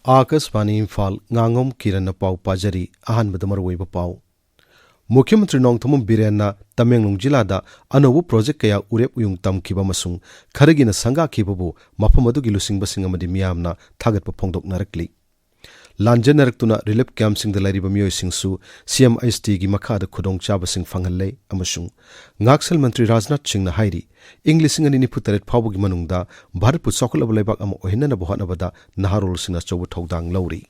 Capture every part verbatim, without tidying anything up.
ꯑꯥꯀꯥꯁꯕꯥꯅꯤ ꯏꯝꯐꯥꯜ, ꯉꯥꯉꯣꯝ ꯀꯤꯔꯟꯅ ꯄꯥꯎ ꯄꯥꯖꯔꯤ꯫ ꯑꯍꯥꯟꯕꯗ ꯃꯔꯨꯑꯣꯏꯕ ꯄꯥꯎ꯫ ꯃꯨꯈ꯭ꯌ ꯃꯟꯇ꯭ꯔꯤ ꯅꯣꯡꯊꯣꯝꯕꯝ ꯕꯤꯔꯦꯟꯅ ꯇꯃꯦꯡꯂꯣꯡ ꯖꯤꯂꯥꯗ ꯑꯅꯧꯕ ꯄ꯭ꯔꯣꯖꯦꯛ ꯀꯌꯥ ꯎꯔꯦꯞ ꯎꯌꯨꯡ ꯇꯝꯈꯤꯕ ꯑꯃꯁꯨꯡ ꯈꯔꯒꯤꯅ ꯁꯪꯒꯥꯈꯤꯕꯕꯨ ꯃꯐꯝ ꯑꯗꯨꯒꯤ ꯂꯨꯆꯤꯡꯕꯁꯤꯡ ꯑꯃꯗꯤ ꯃꯤꯌꯥꯝꯅ ꯊꯥꯒꯠꯄ ꯐꯣꯡꯗꯣꯛꯅꯔꯛꯂꯤ꯫ ꯂꯥꯟꯖꯦꯟꯅꯔꯛꯇꯨꯅ ꯔꯤꯂꯤꯐ ꯀꯦꯝꯞꯁꯤꯡꯗ ꯂꯩꯔꯤꯕ ꯃꯤꯑꯣꯏꯁꯤꯡꯁꯨ ꯁꯤ ꯑꯦꯝ ꯑꯩꯆ ꯇꯤꯒꯤ ꯃꯈꯥꯗ ꯈꯨꯗꯣꯡꯆꯥꯕꯁꯤꯡ ꯐꯪꯍꯜꯂꯦ ꯑꯃꯁꯨꯡ ꯉꯥꯛꯁꯦꯜ ꯃꯟꯇ꯭ꯔꯤ ꯔꯥꯖꯅꯥꯊ ꯁꯤꯡꯅ ꯍꯥꯏꯔꯤ, ꯏꯪ ꯂꯤꯁꯤꯡ ꯑꯅꯤ ꯅꯤꯐꯨ ꯇꯔꯦꯠ ꯐꯥꯎꯕꯒꯤ ꯃꯅꯨꯡꯗ ꯚꯥꯔꯠꯄꯨ ꯆꯥꯎꯈꯠꯂꯕ ꯂꯩꯕꯥꯛ ꯑꯃ ꯑꯣꯏꯍꯟꯅꯅꯕ ꯍꯣꯠꯅꯕꯗ ꯅꯍꯥꯔꯣꯜꯁꯤꯡꯅ ꯑꯆꯧꯕ ꯊꯧꯗꯥꯡ ꯂꯧꯔꯤ꯫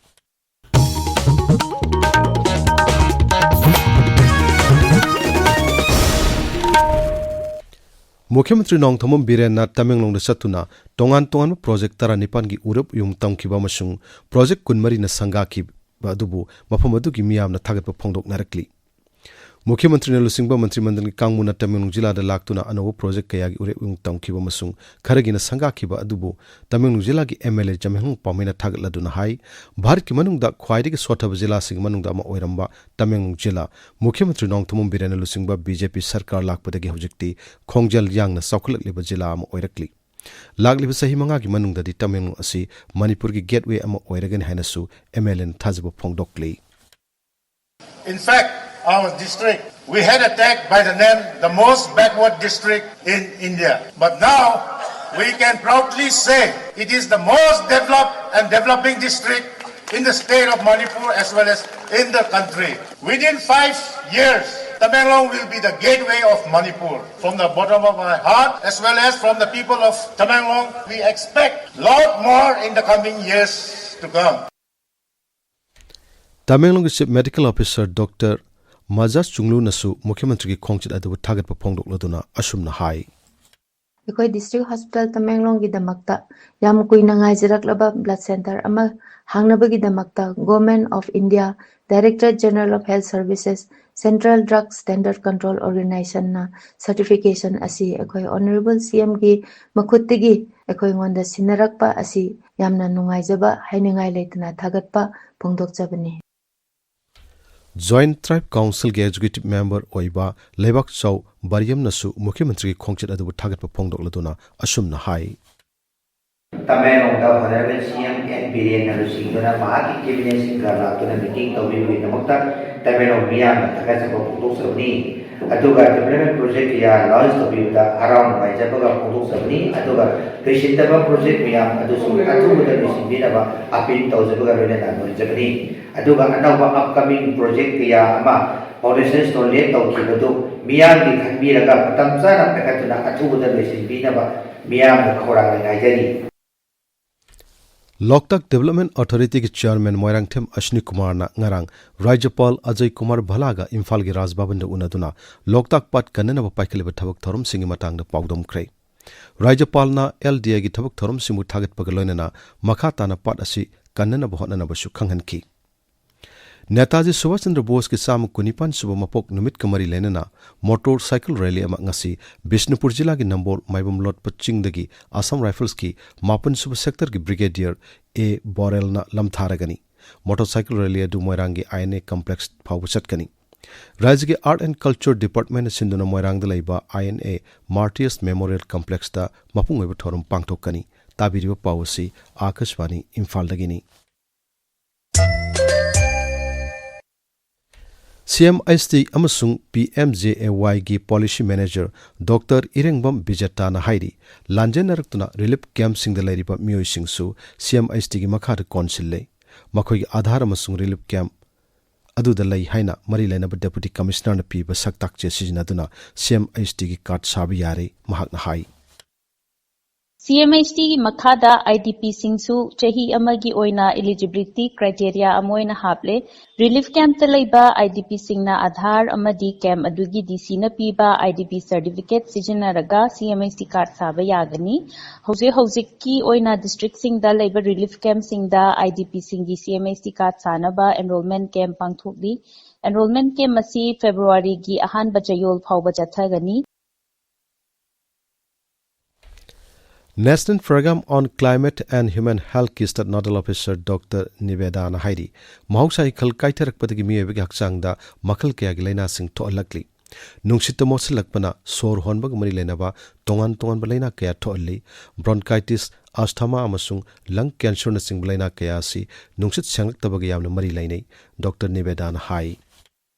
ꯃꯨꯈ꯭ꯌ ꯃꯟꯇ꯭ꯔꯤ ꯅꯣꯡꯊꯣꯝꯕꯝ ꯕꯤꯔꯦꯟꯅ ꯇꯃꯦꯡꯂꯣꯡꯗ ꯆꯠꯇꯨꯅ ꯇꯣꯉꯥꯟ ꯇꯣꯉꯥꯟꯕ ꯄ꯭ꯔꯣꯖꯦꯛ ꯇꯔꯥꯅꯤꯄꯥꯟꯒꯤ ꯎꯔꯦꯞ ꯎꯌꯨꯡ ꯇꯝꯈꯤꯕ ꯑꯃꯁꯨꯡ ꯄ꯭ꯔꯣꯖꯦꯛ ꯀꯨꯟꯃꯔꯤꯅ ꯁꯪꯒꯥꯈꯤꯕ ꯑꯗꯨꯕꯨ ꯃꯐꯝ ꯑꯗꯨꯒꯤ ꯃꯤꯌꯥꯝꯅ ꯊꯥꯒꯠꯄ ꯐꯣꯡꯗꯣꯛꯅꯔꯛꯂꯤ꯫ ꯃꯨꯈ꯭ꯌ ꯃꯟꯇ꯭ꯔꯤꯅ ꯂꯨꯆꯤꯡꯕ ꯃꯟꯇ꯭ꯔꯤ ꯃꯟꯗꯜꯒꯤ ꯀꯥꯡꯕꯨꯅ ꯇꯃꯦꯡꯂꯣꯡ ꯖꯤꯂꯥꯗ ꯂꯥꯛꯇꯨꯅ ꯑꯅꯧꯕ ꯄ꯭ꯔꯣꯖꯦꯛ ꯀꯌꯥꯒꯤ ꯎꯔꯦꯞ ꯎꯌꯨꯡ ꯇꯝꯈꯤꯕ ꯑꯃꯁꯨꯡ ꯈꯔꯒꯤꯅ ꯁꯪꯒꯥꯈꯤꯕ ꯑꯗꯨꯕꯨ ꯇꯃꯦꯡꯂꯣꯡ ꯖꯤꯂꯥꯒꯤ ꯑꯦꯝ ꯑꯦꯜ ꯑꯦ ꯖꯃꯦꯡꯂꯣꯡ ꯄꯥꯎꯃꯩꯅ ꯊꯥꯒꯠꯂꯗꯨꯅ ꯍꯥꯏ, ꯚꯥꯔꯠꯀꯤ ꯃꯅꯨꯡꯗ ꯈ꯭ꯋꯥꯏꯗꯒꯤ ꯁꯣꯠꯊꯕ ꯖꯤꯂꯥꯁꯤꯡꯒꯤ ꯃꯅꯨꯡꯗ ꯑꯃ ꯑꯣꯏꯔꯝꯕ ꯇꯃꯦꯡꯂꯣꯡ ꯖꯤꯂꯥ ꯃꯨꯈ꯭ꯌ ꯃꯟꯇ꯭ꯔꯤ ꯅꯣꯡꯊꯣꯝꯕꯝ ꯕꯤꯔꯦꯟꯅ ꯂꯨꯆꯤꯡꯕ ꯕꯤ ꯖꯦ ꯄꯤ ꯁꯔꯀꯥꯔ ꯂꯥꯛꯄꯗꯒꯤ ꯍꯧꯖꯤꯛꯇꯤ ꯈꯣꯡꯖꯦꯜ ꯌꯥꯡꯅ ꯆꯥꯎꯈꯠꯂꯛꯂꯤꯕ ꯖꯤꯂꯥ ꯑꯃ ꯑꯣꯏꯔꯛꯂꯤ꯫ ꯂꯥꯛꯂꯤꯕ ꯆꯍꯤ ꯃꯉꯥꯒꯤ ꯃꯅꯨꯡꯗꯗꯤ ꯇꯃꯦꯡꯂꯣꯡ ꯑꯁꯤ ꯃꯅꯤꯄꯨꯔꯒꯤ ꯒꯦꯠꯋꯦ ꯑꯃ ꯑꯣꯏꯔꯒꯅꯤ ꯍꯥꯏꯅꯁꯨ ꯑꯦꯝ ꯑꯦꯜ ꯑꯦꯅ ꯊꯥꯖꯕ ꯐꯣꯡꯗꯣꯛꯂꯤ꯫ In fact, our district, we had a tag by the name the most backward district in India. But now, we can proudly say it is the most developed and developing district in the state of Manipur as well as in the country. Within five years, Tamenglong will be the gateway of Manipur. From the bottom of my heart, as well as from the people of Tamenglong, we expect lot more in the coming years to come. ꯇꯃꯦꯡꯂꯣꯡꯒꯤ chief medical officer doctor Maja ꯆꯨꯡꯂꯨꯅꯁꯨ ꯃꯨꯈ꯭ꯌ ꯃꯟꯇ꯭ꯔꯤꯒꯤ ꯈꯣꯡꯆꯠ ꯑꯗꯨꯕꯨ ꯊꯥꯒꯠꯄ ꯐꯣꯡꯗꯣꯛꯂꯗꯨꯅ ꯑꯁꯨꯝꯅ ꯍꯥꯏ꯫ ꯑꯩꯈꯣꯏ district hospital ꯇꯃꯦꯡꯂꯣꯡꯒꯤꯗꯃꯛꯇ ꯌꯥꯝ ꯀꯨꯏꯅ ꯉꯥꯏꯖꯔꯛꯂꯕ ꯕ꯭ꯂꯗ ꯁꯦꯟꯇꯔ ꯑꯃ ꯍꯥꯡꯅꯕꯒꯤꯗꯃꯛꯇ Government of India, Directorate General of Health Services, Central Drug Standard Control Organizationꯅ ꯁꯔꯇꯤꯐꯤꯀꯦꯁꯟ ꯑꯁꯤ ꯑꯩꯈꯣꯏ ꯑꯣꯅꯔꯦꯕꯜ ꯁꯤ ꯑꯦꯝꯒꯤ ꯃꯈꯨꯠꯇꯒꯤ ꯑꯩꯈꯣꯏꯉꯣꯟꯗ ꯁꯤꯟꯅꯔꯛꯄ ꯑꯁꯤ ꯌꯥꯝꯅ ꯅꯨꯡꯉꯥꯏꯖꯕ, ꯍꯥꯏꯅꯤꯡꯉꯥꯏ ꯂꯩꯇꯅ ꯊꯥꯒꯠꯄ ꯐꯣꯡꯗꯣꯛꯆꯕꯅꯤ꯫ ꯖꯣꯏꯟꯠ ꯇ꯭ꯔꯥꯏꯕ ꯀꯥꯎꯟꯁꯤꯜꯒꯤ ꯑꯦꯛꯖꯤꯀ꯭ꯌꯨꯇꯤꯚ ꯃꯦꯝꯕꯔ ꯑꯣꯏꯕ ꯂꯩꯕꯥꯛꯆꯥꯎ ꯕꯥꯔꯤꯌꯝꯅꯁꯨ ꯃꯨꯈ꯭ꯌ ꯃꯟꯇ꯭ꯔꯤꯒꯤ ꯈꯣꯡꯆꯠ ꯑꯗꯨꯕꯨ ꯊꯥꯒꯠꯄ ꯐꯣꯡꯗꯣꯛꯂꯗꯨꯅ ꯑꯁꯨꯝꯅ ꯍꯥꯏ꯫ ꯇꯃꯦꯡꯂꯣꯡꯗ Honourable C M N ꯕꯤꯔꯦꯟꯅ ꯂꯨꯆꯤꯡꯗꯨꯅ ꯃꯍꯥꯛꯀꯤ ꯀꯦꯕꯤꯅꯦꯠꯁꯤꯡꯒ ꯂꯥꯛꯇꯨꯅ ꯃꯤꯇꯤꯡ ꯇꯧꯕꯤꯕꯒꯤꯗꯃꯛꯇ ꯇꯃꯦꯡꯂꯣꯡ ꯃꯤꯌꯥꯝꯅ ꯊꯥꯒꯠꯆꯕ ꯐꯣꯡꯗꯣꯛꯆꯕꯅꯤ꯫ ꯑꯗꯨꯒ development project ꯀꯌꯥ launch ꯇꯧꯕꯤꯕꯗ ꯍꯔꯥꯎ ꯅꯨꯡꯉꯥꯏꯖꯕꯒ ꯐꯣꯡꯗꯣꯛꯆꯕꯅꯤ꯫ ꯑꯗꯨꯒ ꯂꯣꯏꯁꯤꯟꯗꯕ project ꯃꯌꯥꯝ ꯑꯗꯨꯁꯨ ꯑꯊꯨꯕꯗ ꯂꯣꯏꯁꯤꯟꯕꯤꯅꯕ appeal ꯇꯧꯖꯕꯒ ꯂꯣꯏꯅꯅ ꯂꯣꯏꯖꯕꯅꯤ꯫ ꯑꯗꯨꯒ ꯑꯅꯧꯕ upcoming project ꯀꯌꯥ ꯑꯃ foundation stone laid ꯇꯧꯈꯤꯕꯗꯨ ꯃꯤꯌꯥꯝꯒꯤ ꯈꯟꯕꯤꯔꯒ ꯃꯇꯝ ꯆꯥꯅ ꯄꯥꯏꯈꯠꯇꯨꯅ ꯑꯊꯨꯕꯗ ꯂꯣꯏꯁꯤꯟꯕꯤꯅꯕ ꯃꯤꯌꯥꯝꯕꯨ ꯈꯧꯔꯥꯡꯅ ꯉꯥꯏꯖꯔꯤ꯫ ꯂꯣꯛꯇꯥꯛ Development Authority ꯒꯤ chairman ꯃꯣꯏꯔꯥꯡꯊꯦꯝ ꯑꯁ꯭ꯅꯤ ꯀꯨꯃꯥꯔꯅ ꯉꯔꯥꯡ ꯔꯥꯖ꯭ꯌꯄꯥꯜ ꯑꯖꯌ ꯀꯨꯃꯥꯔ ꯚꯜꯂꯥꯒ ꯏꯝꯐꯥꯜꯒꯤ ꯔꯥꯖ ꯚꯕꯟꯗ ꯎꯅꯗꯨꯅ ꯂꯣꯛꯇꯥꯛ ꯄꯥꯠ ꯀꯟꯅꯅꯕ ꯄꯥꯏꯈꯠꯂꯤꯕ ꯊꯕꯛ ꯊꯧꯔꯝꯁꯤꯡꯒꯤ ꯃꯇꯥꯡꯗ ꯄꯥꯎꯗꯝꯈ꯭ꯔꯦ꯫ ꯔꯥꯖ꯭ꯌꯄꯥꯜꯅ L D A ꯒꯤ ꯊꯕꯛ ꯊꯧꯔꯝꯁꯤꯡꯕꯨ ꯊꯥꯒꯠꯄꯒ ꯂꯣꯏꯅꯅ ꯃꯈꯥ ꯇꯥꯅ ꯄꯥꯠ ꯑꯁꯤ ꯀꯟꯅꯅꯕ ꯍꯣꯠꯅꯅꯕꯁꯨ ꯈꯪꯍꯟꯈꯤ꯫ ꯅꯦꯇꯥꯖꯤ ꯁꯨꯚꯥꯁ ꯆꯟꯗ꯭ꯔ ꯕꯣꯁꯀꯤ ꯆꯥꯝꯃ ꯀꯨꯟꯅꯤꯄꯥꯟ ꯁꯨꯕ ꯃꯄꯣꯛ ꯅꯨꯃꯤꯠꯀ ꯃꯔꯤ ꯂꯩꯅꯅ motorcycle rally ꯑꯃ ꯉꯁꯤ ꯕꯤꯁꯅꯨꯄꯨꯔ ꯖꯤꯂꯥꯒꯤ ꯅꯝꯕꯣꯜ ꯃꯥꯏꯕꯝ ꯂꯣꯠꯄ ꯆꯤꯡꯗꯒꯤ Assam Rifles ꯀꯤ ꯃꯥꯄꯟ ꯁꯨꯕ sector ꯒꯤ Brigadier A ꯕꯣꯔꯦꯜꯅ ꯂꯝꯊꯥꯔꯒꯅꯤ꯫ Motorcycle rally ꯑꯗꯨ ꯃꯣꯏꯔꯥꯡꯒꯤ I N A complex ꯐꯥꯎꯕ ꯆꯠꯀꯅꯤ꯫ ꯔꯥꯖ꯭ꯌꯒꯤ Art and Culture Department ꯅ ꯁꯤꯟꯗꯨꯅ ꯃꯣꯏꯔꯥꯡꯗ ꯂꯩꯕ I N A Martyrs Memorial Complex ꯇ ꯃꯄꯨꯡ ꯑꯣꯏꯕ ꯊꯧꯔꯝ ꯄꯥꯡꯊꯣꯛꯀꯅꯤ꯫ ꯇꯥꯕꯤꯔꯤꯕ ꯄꯥꯎ ꯑꯁꯤ ꯑꯥꯀꯥꯁꯕꯥꯅꯤ ꯏꯝꯐꯥꯜꯗꯒꯤꯅꯤ꯫ C M H T ꯑꯃꯁꯨꯡ P M J A Y ꯒꯤ policy manager Doctor ꯏꯔꯦꯡꯕꯝ ꯕꯤꯖꯦꯇꯥꯅ ꯍꯥꯏꯔꯤ, ꯂꯥꯟꯖꯦꯟꯅꯔꯛꯇꯨꯅ relief camp ꯁꯤꯡꯗ ꯂꯩꯔꯤꯕ ꯃꯤꯑꯣꯏꯁꯤꯡꯁꯨ C M H T ꯒꯤ ꯃꯈꯥꯗ ꯀꯣꯟꯁꯤꯜꯂꯦ꯫ ꯃꯈꯣꯏꯒꯤ ꯑꯥꯙꯥꯔ ꯑꯃꯁꯨꯡ relief camp ꯑꯗꯨꯗ ꯂꯩ ꯍꯥꯏꯅ ꯃꯔꯤ ꯂꯩꯅꯕ Deputy Commissioner ꯅ ꯄꯤꯕ ꯁꯛꯇꯥꯛ ꯆꯦ ꯁꯤꯖꯤꯟꯅꯗꯨꯅ C M H T ꯒꯤ card ꯁꯥꯕ ꯌꯥꯔꯦ, ꯃꯍꯥꯛꯅ ꯍꯥꯏ꯫ C M H T ꯒꯤ ꯃꯈꯥꯗ I D P ꯁꯤꯡꯁꯨ ꯆꯍꯤ ꯑꯃꯒꯤ ꯑꯣꯏꯅ eligibility criteria ꯑꯃ ꯑꯣꯏꯅ ꯍꯥꯞꯂꯦ꯫ Relief camp ꯇ ꯂꯩꯕ I D P ꯁꯤꯡꯅ ꯑꯥꯙꯥꯔ ꯑꯃꯗꯤ camp ꯑꯗꯨꯒꯤ D C ꯅ ꯄꯤꯕ I D P certificate ꯁꯤꯖꯤꯟꯅꯔꯒ C M H T card ꯁꯥꯕ ꯌꯥꯒꯅꯤ꯫ ꯍꯧꯖꯤꯛ ꯍꯧꯖꯤꯛꯀꯤ ꯑꯣꯏꯅ district ꯁꯤꯡꯗ ꯂꯩꯕ relief camp ꯁꯤꯡꯗ I D P ꯁꯤꯡꯒꯤ C M H T card ꯁꯥꯅꯕ enrollment camp ꯄꯥꯡꯊꯣꯛꯂꯤ꯫ Enrollment camp ꯑꯁꯤ February ꯒꯤ ꯑꯍꯥꯟꯕ ꯆꯌꯣꯜ ꯐꯥꯎꯕ ꯆꯠꯊꯒꯅꯤ꯫ National Program on Climate and Human Health ꯀꯤ State Nodal Officer Doctor ꯅꯤꯕꯦꯗꯥꯅ ꯍꯥꯏꯔꯤ, ꯃꯍꯧꯁꯥ ꯏꯈꯜ ꯀꯥꯏꯊꯔꯛꯄꯗꯒꯤ ꯃꯤꯑꯣꯏꯕꯒꯤ ꯍꯛꯆꯥꯡꯗ ꯃꯈꯜ ꯀꯌꯥꯒꯤ ꯂꯥꯏꯅꯥꯁꯤꯡ ꯊꯣꯛꯍꯜꯂꯛꯂꯤ꯫ ꯅꯨꯡꯁꯤꯠꯇ ꯃꯣꯠꯁꯤꯜꯂꯛꯄꯅ ꯁꯣꯔ ꯍꯣꯟꯕꯒ ꯃꯔꯤ ꯂꯩꯅꯕ ꯇꯣꯉꯥꯟ ꯇꯣꯉꯥꯟꯕ ꯂꯥꯏꯅꯥ ꯀꯌꯥ ꯊꯣꯛꯍꯜꯂꯤ꯫ Bronchitis, asthma ꯑꯃꯁꯨꯡ lung cancerꯅꯆꯤꯡꯕ ꯂꯩꯅꯥ ꯀꯌꯥ ꯑꯁꯤ ꯅꯨꯡꯁꯤꯠ ꯁꯦꯡꯂꯛꯇꯕꯒ ꯌꯥꯝꯅ ꯃꯔꯤ ꯂꯩꯅꯩ, ꯗꯣꯛꯇꯔ ꯅꯤꯕꯦꯗꯥꯅ ꯍꯥꯏ꯫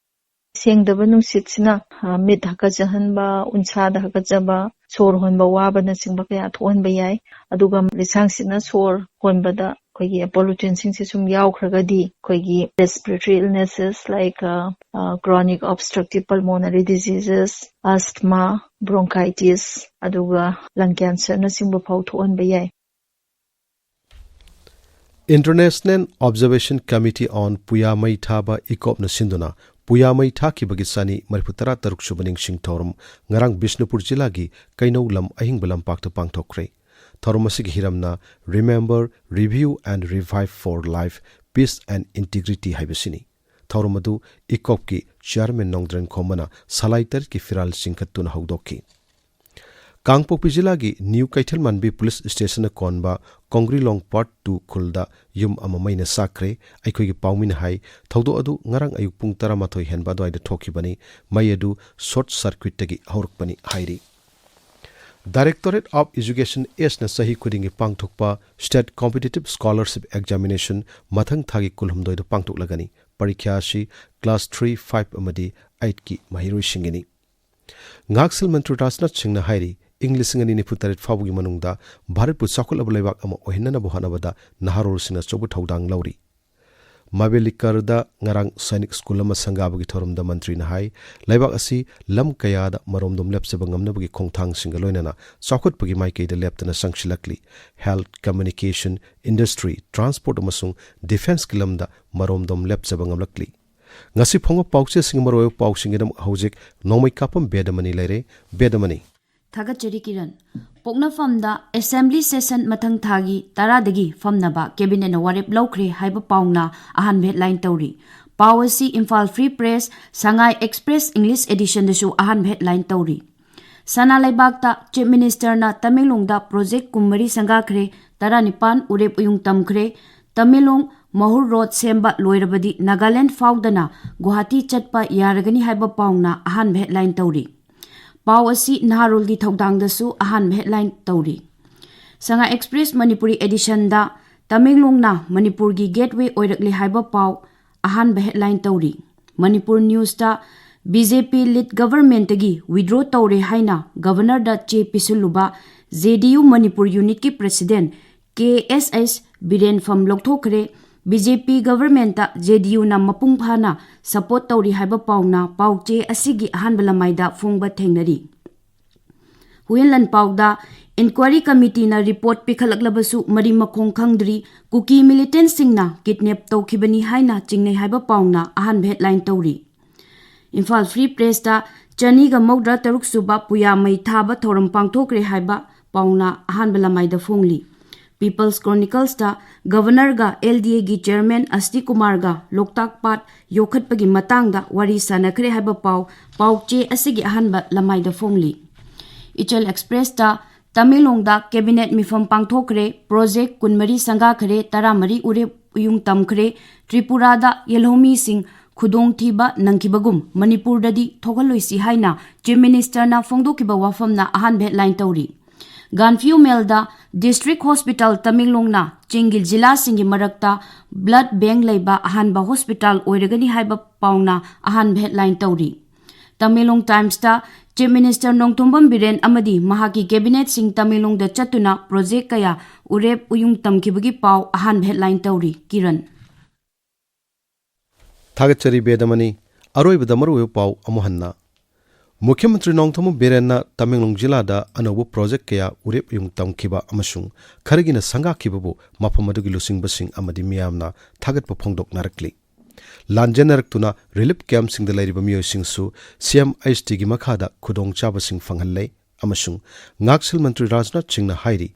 ꯁꯦꯡꯗꯕ ꯅꯨꯡꯁꯤꯠꯁꯤꯅ, ꯑ, ꯃꯤꯠ ꯍꯥꯀꯠꯆꯍꯟꯕ, ꯎꯟꯁꯥꯗ ꯍꯥꯀꯠꯆꯕ, ꯁꯣꯔ ꯍꯣꯟꯕ ꯋꯥꯕꯅꯆꯤꯡꯕ ꯀꯌꯥ ꯊꯣꯛꯍꯟꯕ ꯌꯥꯏ꯫ ꯑꯗꯨꯒ ꯂꯩꯁꯥꯡꯁꯤꯠꯅ ꯁꯣꯔ ꯍꯣꯟꯕꯗ ꯑꯩꯈꯣꯏꯒꯤ pollutantsꯤꯡꯁꯦ ꯁꯨꯝ ꯌꯥꯎꯈ꯭ꯔꯒꯗꯤ ꯑꯩꯈꯣꯏꯒꯤ respiratory illnesses like, ꯑ, ꯑ, chronic obstructive pulmonary diseases, asthma, bronchitis, ꯑꯗꯨꯒ lung cancerꯅꯆꯤꯡꯕ ꯐꯥꯎ ꯊꯣꯛꯍꯟꯕ ꯌꯥꯏ꯫ International Observation Committee on ꯄꯨꯌꯥꯃꯩ ꯊꯥꯕ, ꯏꯀꯣꯞꯅ ꯁꯤꯟꯗꯨꯅ ꯄꯨꯌꯥꯃꯩ ꯊꯥꯈꯤꯕꯒꯤ ꯆꯅꯤ ꯃꯔꯤꯐꯨ ꯇꯔꯥ ꯇꯔꯨꯛ ꯁꯨꯕ ꯅꯤꯡꯁꯤꯡ ꯊꯧꯔꯝ ꯉꯔꯥꯡ ꯕꯤꯁꯅꯨꯄꯨꯔ ꯖꯤꯂꯥꯒꯤ ꯀꯩꯅꯧ ꯂꯝ ꯑꯍꯤꯡꯕ ꯂꯝꯄꯥꯛꯇ ꯄꯥꯡꯊꯣꯛꯈ꯭ꯔꯦ꯫ ꯊꯧꯔꯝ ꯑꯁꯤꯒꯤ ꯍꯤꯔꯝꯅ Remember, Review and Revive for Life, Peace and Integrity ꯍꯥꯏꯕꯁꯤꯅꯤ꯫ ꯊꯧꯔꯝ ꯑꯗꯨ ꯏꯀꯣꯞꯀꯤ ꯆꯤꯌꯥꯔꯃꯦꯟ ꯅꯣꯡꯗ꯭ꯔꯦꯟ ꯈꯣꯝꯕꯅ ꯁꯂꯥꯏ ꯇꯔꯦꯠꯀꯤ ꯐꯤꯔꯥꯜ ꯆꯤꯡꯈꯠꯇꯨꯅ ꯍꯧꯗꯣꯛꯈꯤ꯫ ꯀꯥꯡꯄꯣꯛꯄꯤ ꯖꯤꯂꯥꯒꯤ ꯅ꯭ꯌꯨ ꯀꯩꯊꯦꯜꯃꯥꯟꯕꯤ ꯄꯨꯂꯤꯁ ꯁ꯭ꯇꯦꯁꯟꯅ ꯀꯣꯟꯕ ꯀꯣꯡꯒ꯭ꯔꯤꯂꯣꯡ ꯄꯥꯔꯠ ꯇꯨ ꯈꯨꯜꯗ ꯌꯨꯝ ꯑꯃ ꯃꯩꯅ ꯆꯥꯛꯈ꯭ꯔꯦ꯫ ꯑꯩꯈꯣꯏꯒꯤ ꯄꯥꯎꯃꯤꯅ ꯍꯥꯏ, ꯊꯧꯗꯣꯛ ꯑꯗꯨ ꯉꯔꯥꯡ ꯑꯌꯨꯛ ꯄꯨꯡ ꯇꯔꯥꯃꯥꯊꯣꯏ ꯍꯦꯟꯕ ꯑꯗꯨꯋꯥꯏꯗ ꯊꯣꯛꯈꯤꯕꯅꯤ꯫ ꯃꯩ ꯑꯗꯨ ꯁꯣꯔꯠ ꯁꯔꯀ꯭ꯌꯨꯠꯇꯒꯤ ꯍꯧꯔꯛꯄꯅꯤ ꯍꯥꯏꯔꯤ꯫ Directorate of Education, ꯑꯦꯁꯅ ꯆꯍꯤ ꯈꯨꯗꯤꯡꯒꯤ ꯄꯥꯡꯊꯣꯛꯄ State Competitive Scholarship Examination ꯃꯊꯪ ꯊꯥꯒꯤ ꯀꯨꯟꯍꯨꯝꯗꯣꯏꯗ ꯄꯥꯡꯊꯣꯛꯂꯒꯅꯤ꯫ ꯄꯔꯤꯈ꯭ꯌꯥ ꯑꯁꯤ class three, five ꯑꯃꯗꯤ eightꯀꯤ ꯃꯍꯩꯔꯣꯏꯁꯤꯡꯒꯤꯅꯤ꯫ ꯉꯥꯛꯁꯦꯜ ꯃꯟꯇ꯭ꯔꯤ ꯔꯥꯖꯅꯥꯊ ꯁꯤꯡꯅ ꯍꯥꯏꯔꯤ, ꯏꯪ ꯂꯤꯁꯤꯡ ꯑꯅꯤ ꯅꯤꯐꯨ ꯇꯔꯦꯠ ꯐꯥꯎꯕꯒꯤ ꯃꯅꯨꯡꯗ ꯚꯥꯔꯠꯄꯨ ꯆꯥꯎꯈꯠꯂꯕ ꯂꯩꯕꯥꯛ ꯑꯃ ꯑꯣꯏꯍꯟꯅꯅꯕ ꯍꯣꯠꯅꯕꯗ ꯅꯍꯥꯔꯣꯜꯁꯤꯡꯅ ꯑꯆꯧꯕ ꯊꯧꯗꯥꯡ ꯂꯧꯔꯤ꯫ ꯃꯥꯕꯦꯂꯤꯀꯔꯗ ꯉꯔꯥꯡ ꯁꯥꯏꯅꯤꯛ ꯁ꯭ꯀꯨꯜ ꯑꯃ ꯁꯪꯒꯥꯕꯒꯤ ꯊꯧꯔꯝꯗ ꯃꯟꯇ꯭ꯔꯤꯅ ꯍꯥꯏ, ꯂꯩꯕꯥꯛ ꯑꯁꯤ ꯂꯝ ꯀꯌꯥꯗ ꯃꯔꯣꯝꯗꯣꯝ ꯂꯦꯞꯆꯕ ꯉꯝꯅꯕꯒꯤ ꯈꯣꯡꯊꯥꯡꯁꯤꯡꯒ ꯂꯣꯏꯅꯅ ꯆꯥꯎꯈꯠꯄꯒꯤ ꯃꯥꯏꯀꯩꯗ ꯂꯦꯞꯇꯅ ꯆꯪꯁꯤꯜꯂꯛꯂꯤ꯫ Health, communication, industry, transport ꯑꯃꯁꯨꯡ defenceꯀꯤ ꯂꯝꯗ ꯃꯔꯣꯝꯗꯣꯝ ꯂꯦꯞꯆꯕ ꯉꯝꯂꯛꯂꯤ꯫ ꯉꯁꯤ ꯐꯣꯡꯕ ꯄꯥꯎꯆꯦꯁꯤꯡꯒꯤ ꯃꯔꯨꯑꯣꯏꯕ ꯄꯥꯎꯁꯤꯡꯒꯤꯗꯃꯛ ꯍꯧꯖꯤꯛ ꯅꯣꯡꯃꯩ ꯀꯥꯞꯄꯝ ꯕꯦꯗꯃꯅꯤ ꯂꯩꯔꯦ꯫ ꯕꯦꯗꯃꯅꯤ꯫ ꯊꯥꯒꯠꯆꯔꯤ ꯀꯤꯔꯟ꯫ ꯄꯣꯛꯅꯐꯝꯗ Assembly session ꯃꯊꯪ ꯊꯥꯒꯤ ꯇꯔꯥꯗꯒꯤ ꯐꯝꯅꯕ Cabinetꯅ ꯋꯥꯔꯦꯞ ꯂꯧꯈ꯭ꯔꯦ ꯍꯥꯏꯕ ꯄꯥꯎꯅ ꯑꯍꯥꯟꯕ headline ꯇꯧꯔꯤ꯫ ꯄꯥꯎ ꯑꯁꯤ Imphal Free Press, Sangai Express English Editionꯗꯁꯨ ꯑꯍꯥꯟꯕ headline ꯇꯧꯔꯤ꯫ ꯁꯅꯥ ꯂꯩꯕꯥꯛꯇ Chief Ministerꯅ ꯇꯃꯦꯡꯂꯣꯡꯗ project ꯀꯨꯟꯃꯔꯤ ꯁꯪꯒꯥꯈ꯭ꯔꯦ, ꯇꯔꯥꯅꯤꯄꯥꯟ ꯎꯔꯦꯞ ꯎꯌꯨꯡ ꯇꯝꯈ꯭ꯔꯦ꯫ ꯇꯃꯦꯡꯂꯣꯡ ꯃꯍꯨꯔ road ꯁꯦꯝꯕ ꯂꯣꯏꯔꯕꯗꯤ ꯅꯥꯒꯥꯂꯦꯟ ꯐꯥꯎꯗꯅ ꯒꯨꯋꯥꯍꯥꯇꯤ ꯆꯠꯄ ꯌꯥꯔꯒꯅꯤ ꯍꯥꯏꯕ ꯄꯥꯎꯅ ꯑꯍꯥꯟꯕ headline ꯇꯧꯔꯤ꯫ ꯄꯥꯎ ꯑꯁꯤ ꯅꯍꯥꯔꯣꯜꯒꯤ ꯊꯧꯗꯥꯡꯗꯁꯨ ꯑꯍꯥꯟꯕ headline ꯇꯧꯔꯤ꯫ ꯁꯉꯥꯏ ꯑꯦꯛꯁꯄ꯭ꯔꯦꯁ ꯃꯅꯤꯄꯨꯔꯤ ꯑꯦꯗꯤꯁꯟꯗ ꯇꯃꯦꯡꯂꯣꯡꯅ ꯃꯅꯤꯄꯨꯔꯒꯤ ꯒꯦꯠꯋꯦ ꯑꯣꯏꯔꯛꯂꯦ ꯍꯥꯏꯕ ꯄꯥꯎ ꯑꯍꯥꯟꯕ ꯍꯦꯗꯂꯥꯏꯟ ꯇꯧꯔꯤ꯫ ꯃꯅꯤꯄꯨꯔ ꯅ꯭ꯌꯨꯁꯇ ꯕꯤ ꯖꯦ ꯄꯤ ꯂꯤꯗ ꯒꯚꯔꯟꯃꯦꯟꯠꯇꯒꯤ ꯋꯤꯗ꯭ꯔꯣ ꯇꯧꯔꯦ ꯍꯥꯏꯅ ꯒꯚꯔꯅꯔꯗ ꯆꯦ ꯄꯤꯁꯤꯜꯂꯨꯕ ꯖꯦ ꯗꯤ ꯌꯨ ꯃꯅꯤꯄꯨꯔ ꯌꯨꯅꯤꯠꯀꯤ ꯄ꯭ꯔꯦꯁꯤꯗꯦꯟꯠ ꯀꯦ ꯑꯦꯁ ꯑꯦꯁ ꯕꯤꯔꯦꯟ ꯐꯝ ꯂꯧꯊꯣꯛꯈ꯭ꯔꯦ꯫ ꯕꯤ ꯖꯦ ꯄꯤ ꯒꯚꯔꯟꯃꯦꯟꯠꯇ ꯖꯦ ꯗꯤ ꯌꯨꯅ ꯃꯄꯨꯡ ꯐꯥꯅ ꯁꯄꯣꯔꯠ ꯇꯧꯔꯤ ꯍꯥꯏꯕ ꯄꯥꯎꯅ ꯄꯥꯎꯆꯦ ꯑꯁꯤꯒꯤ ꯑꯍꯥꯟꯕ ꯂꯃꯥꯏꯗ ꯐꯣꯡꯕ ꯊꯦꯡꯅꯔꯤ꯫ ꯍꯨꯌꯦꯟ ꯂꯥꯟꯄꯥꯎꯗ ꯏꯟꯀ꯭ꯋꯥꯏꯔꯤ ꯀꯃꯤꯇꯤꯅ ꯔꯤꯄꯣꯔꯠ ꯄꯤꯈꯠꯂꯛꯂꯕꯁꯨ ꯃꯔꯤ ꯃꯈꯣꯡ ꯈꯪꯗ꯭ꯔꯤ, ꯀꯨꯀꯤ ꯃꯤꯂꯤꯇꯦꯟꯠꯁꯤꯡꯅ ꯀꯤꯗꯅꯦꯞ ꯇꯧꯈꯤꯕꯅꯤ ꯍꯥꯏꯅ ꯆꯤꯡꯅꯩ ꯍꯥꯏꯕ ꯄꯥꯎꯅ ꯑꯍꯥꯟꯕ ꯍꯦꯗꯂꯥꯏꯟ ꯇꯧꯔꯤ꯫ ꯏꯝꯐꯥꯜ ꯐ꯭ꯔꯤ ꯄ꯭ꯔꯦꯁꯇ ꯆꯅꯤꯒ ꯃꯧꯗ꯭ꯔꯥ ꯇꯔꯨꯛ ꯁꯨꯕ ꯄꯨꯌꯥ ꯃꯩ ꯊꯥꯕ ꯊꯧꯔꯝ ꯄꯥꯡꯊꯣꯛꯈ꯭ꯔꯦ ꯍꯥꯏꯕ ꯄꯥꯎꯅ ꯑꯍꯥꯟꯕ ꯂꯃꯥꯏꯗ ꯐꯣꯡꯂꯤ꯫ ꯄꯤꯄꯜꯁ ꯀ꯭ꯔꯣꯅꯤꯀꯜꯁꯇ ꯒꯚꯔꯅꯔꯒ ꯑꯦꯜ ꯗꯤ ꯑꯦꯒꯤ ꯆꯦꯌꯔꯃꯦꯟ ꯑꯁꯇꯤ ꯀꯨꯃꯥꯔꯒ ꯂꯣꯛꯇꯥꯛ ꯄꯥꯠ ꯌꯣꯛꯈꯠꯄꯒꯤ ꯃꯇꯥꯡꯗ ꯋꯥꯔꯤ ꯁꯥꯟꯅꯈ꯭ꯔꯦ ꯍꯥꯏꯕ ꯄꯥꯎ ꯄꯥꯎꯆꯦ ꯑꯁꯤꯒꯤ ꯑꯍꯥꯟꯕ ꯂꯃꯥꯏꯗ ꯐꯣꯡꯂꯤ꯫ ꯏꯆꯦꯜ ꯑꯦꯛꯁꯄ꯭ꯔꯦꯁꯇ ꯇꯃꯦꯡꯂꯣꯡꯗ ꯀꯦꯕꯤꯅꯦꯠ ꯃꯤꯐꯝ ꯄꯥꯡꯊꯣꯛꯈ꯭ꯔꯦ, ꯄ꯭ꯔꯣꯖꯦꯛ ꯀꯨꯟꯃꯔꯤ ꯁꯪꯒꯥꯈ꯭ꯔꯦ, ꯇꯔꯥꯃꯔꯤ ꯎꯔꯦꯞ ꯎꯌꯨꯡ ꯇꯝꯈ꯭ꯔꯦ, ꯇ꯭ꯔꯤꯄꯨꯔꯥꯗ ꯌꯦꯜꯍꯧꯃꯤꯁꯤꯡ ꯈꯨꯗꯣꯡꯊꯤꯕ ꯅꯪꯈꯤꯕꯒꯨꯝ ꯃꯅꯤꯄꯨꯔꯗꯗꯤ ꯊꯣꯛꯍꯜꯂꯣꯏꯁꯤ ꯍꯥꯏꯅ ꯆꯤꯐ ꯃꯤꯅꯤꯁꯇꯔꯅ ꯐꯣꯡꯗꯣꯛꯈꯤꯕ ꯋꯥꯐꯝꯅ ꯑꯍꯥꯟꯕ ꯍꯦꯗꯂꯥꯏꯟ ꯇꯧꯔꯤ꯫ ꯒꯥꯟꯐꯤꯌꯨ ꯃꯦꯜꯗ ꯗꯤꯁꯇ꯭ꯔꯤꯛ ꯍꯣꯁꯄꯤꯇꯥꯜ ꯇꯃꯦꯡꯂꯣꯡꯅ ꯆꯤꯡꯒꯤ ꯖꯤꯂꯥꯁꯤꯡꯒꯤ ꯃꯔꯛꯇ ꯕ꯭ꯂꯗ ꯕꯦꯡꯛ ꯂꯩꯕ ꯑꯍꯥꯟꯕ ꯍꯣꯁꯄꯤꯇꯥꯜ ꯑꯣꯏꯔꯒꯅꯤ ꯍꯥꯏꯕ ꯄꯥꯎꯅ ꯑꯍꯥꯟꯕ ꯍꯦꯗꯂꯥꯏꯟ ꯇꯧꯔꯤ꯫ ꯇꯃꯦꯡꯂꯣꯡ ꯇꯥꯏꯝꯁꯇ ꯆꯤꯐ ꯃꯤꯅꯤꯁꯇꯔ ꯅꯣꯡꯊꯣꯝꯕꯝ ꯕꯤꯔꯦꯟ ꯑꯃꯗꯤ ꯃꯍꯥꯛꯀꯤ ꯀꯦꯕꯤꯅꯦꯠꯁꯤꯡ ꯇꯃꯦꯡꯂꯣꯡꯗ ꯆꯠꯇꯨꯅ ꯄ꯭ꯔꯣꯖꯦꯛ ꯀꯌꯥ ꯎꯔꯦꯞ ꯎꯌꯨꯡ ꯇꯝꯈꯤꯕꯒꯤ ꯄꯥꯎ ꯑꯍꯥꯟꯕ ꯍꯦꯗꯂꯥꯏꯟ ꯇꯧꯔꯤ꯫ ꯀꯤꯔꯟ꯫ ꯊꯥꯒꯠꯆꯔꯤ ꯕꯦꯗꯃꯅꯤ꯫ ꯑꯔꯣꯏꯕꯗ ꯃꯔꯨꯑꯣꯏꯕ ꯄꯥꯎ ꯑꯃꯨꯛ ꯍꯟꯅ꯫ ꯃꯨꯈ꯭ꯌ ꯃꯟꯇ꯭ꯔꯤ ꯅꯣꯡꯊꯣꯝꯕꯝ ꯕꯤꯔꯦꯟꯅ ꯇꯃꯦꯡꯂꯣꯡ ꯖꯤꯂꯥꯗ ꯑꯅꯧꯕ ꯄ꯭ꯔꯣꯖꯦꯛ ꯀꯌꯥ ꯎꯔꯦꯞ ꯎꯌꯨꯡ ꯇꯝꯈꯤꯕ ꯑꯃꯁꯨꯡ ꯈꯔꯒꯤꯅ ꯁꯪꯒꯥꯈꯤꯕꯕꯨ ꯃꯐꯝ ꯑꯗꯨꯒꯤ ꯂꯨꯆꯤꯡꯕꯁꯤꯡ ꯑꯃꯗꯤ ꯃꯤꯌꯥꯝꯅ ꯊꯥꯒꯠꯄ ꯐꯣꯡꯗꯣꯛꯅꯔꯛꯂꯤ꯫ ꯂꯥꯟꯖꯦꯟꯅꯔꯛꯇꯨꯅ ꯔꯤꯂꯤꯐ ꯀꯦꯝꯞꯁꯤꯡꯗ ꯂꯩꯔꯤꯕ ꯃꯤꯑꯣꯏꯁꯤꯡꯁꯨ ꯁꯤ ꯑꯦꯝ ꯑꯩꯆ ꯇꯤꯒꯤ ꯃꯈꯥꯗ ꯈꯨꯗꯣꯡꯆꯥꯕꯁꯤꯡ ꯐꯪꯍꯜꯂꯦ ꯑꯃꯁꯨꯡ ꯉꯥꯛꯁꯦꯜ ꯃꯟꯇ꯭ꯔꯤ ꯔꯥꯖꯅꯥꯊ ꯁꯤꯡꯅ ꯍꯥꯏꯔꯤ,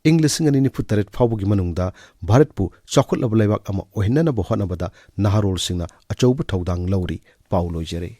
ꯏꯪ ꯂꯤꯁꯤꯡ ꯑꯅꯤ ꯅꯤꯐꯨ ꯇꯔꯦꯠ ꯐꯥꯎꯕꯒꯤ ꯃꯅꯨꯡꯗ ꯚꯥꯔꯠꯄꯨ ꯆꯥꯎꯈꯠꯂꯕ ꯂꯩꯕꯥꯛ ꯑꯃ ꯑꯣꯏꯍꯟꯅꯅꯕ ꯍꯣꯠꯅꯕꯗ ꯅꯍꯥꯔꯣꯜꯁꯤꯡꯅ ꯑꯆꯧꯕ ꯊꯧꯗꯥꯡ ꯂꯧꯔꯤ꯫ ꯄꯥꯎ ꯂꯣꯏꯖꯔꯦ꯫